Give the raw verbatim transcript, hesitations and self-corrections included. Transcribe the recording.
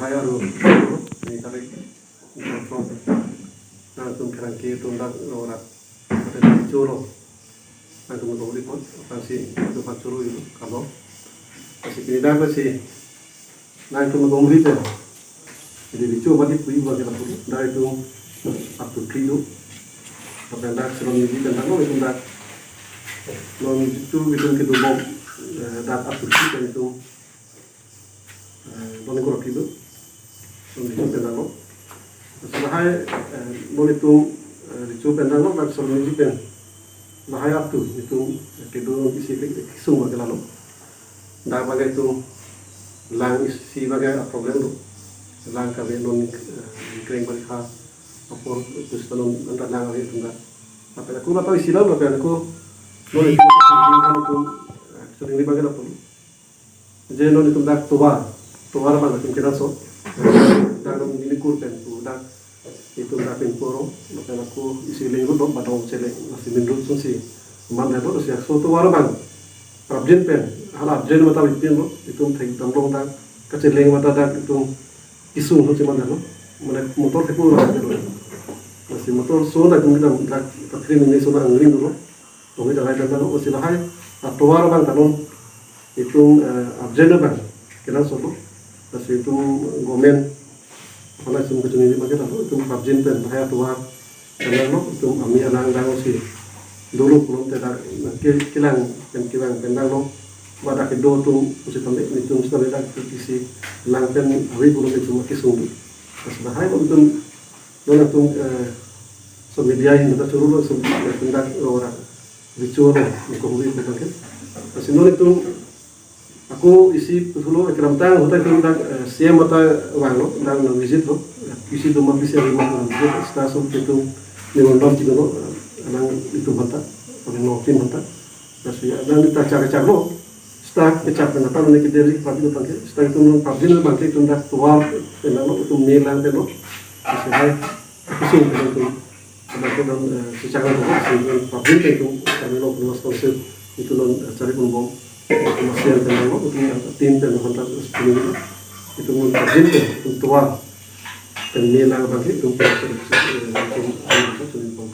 Hai aru, ni tarik, nangtum pherangke atum dak lo rak, pada cholo. Nangtum nangkong ri pon, aphrangsi nangtum pacholo yu kalo. Lasi pini dak lasi nangtum nangkong ri pen. Jadi recho badi pui bagi lapu, dak itum up to three do. Lapen dak selon niji pen dak lo itum dak. Non itum itum kedobom, eh, dak up to three pen itum, eh, non itum kedo. Non itum pen dak lo. Lasi lahai, eh, non itum, eh, recho pen dak lo, dak selon niji pen. Lahai up to itum, eh, kedo isi kesung bagi lalo. Dak bagi itum lang isi bagi a problem do. Lang kave non, eh, kreng bagi ha apor terus tanon anta lang ave itum dak. Lapen ako lapen isi lang lapen ako non itum, eh, sering di bagi lapen. Je non itum dak tovar, tovar abang itum kenangsot. Dak non nelikur pen tu dak itum dak pen poro, lapen ako isi leng road lo, Badong Cheleng, lasi main road sungsi. Mandalo lasi ako tovar abang prapjin pen, hala arjen mata lipin lo, itum thek damlong dak, kacheleng mata dak itum kesung ho si mandalo. Mane motor thepo lo, lasi motor so dak itum kedam dak patri mini so na angring lo. Tongit alai pen dak lo, lasi lahai atovar abang tanon itum, eh, arjen abang kenangsot lo. Lasi itum government aphan itum kachini bagi dak lo, itum prapjin pen lahai atovar pen dak lo, itum ami alang dang si dolo pulote dak ke-, kelang pen kevang pen dak lo. Ba dak kedo atum pusitame, itum sitame dak isi lang pen ave pulote itum kesung do. Lasi lahai lo itum non atum, eh, so media hin dak choro lo, so media hin dak lo rak recho lo, nangkong ri pen ke. Lasi non itum ako isi pusulo, kedamtang ahut ta itum dak, eh, C M mata vanglo, dak nang visit lo, isi doma pisi ari ma nang visit, seta so itum memorandum chini lo, eh, nang itum aphanta, paling no team aphanta. Lasi nang ta chak chak lo, seta kechak pen ata nang ke Delhi, pabi lo abang ke, seta itum nang prapjin abang ke itum dak tovar pen lo, itum me lang pen lo. Lasi lahai kesung pen itum, ada ko non, eh, secara umum, si non prapjin pen itum, kami lo punya sponsor, itum non, eh, cari pun bom, itum masih ada lo, itum yang tim pen lo, kontak sepuluh, itum non prapjin pen, itum tovar pen me lang abang ke, itum, eh, itum, eh, itum, itum, itum,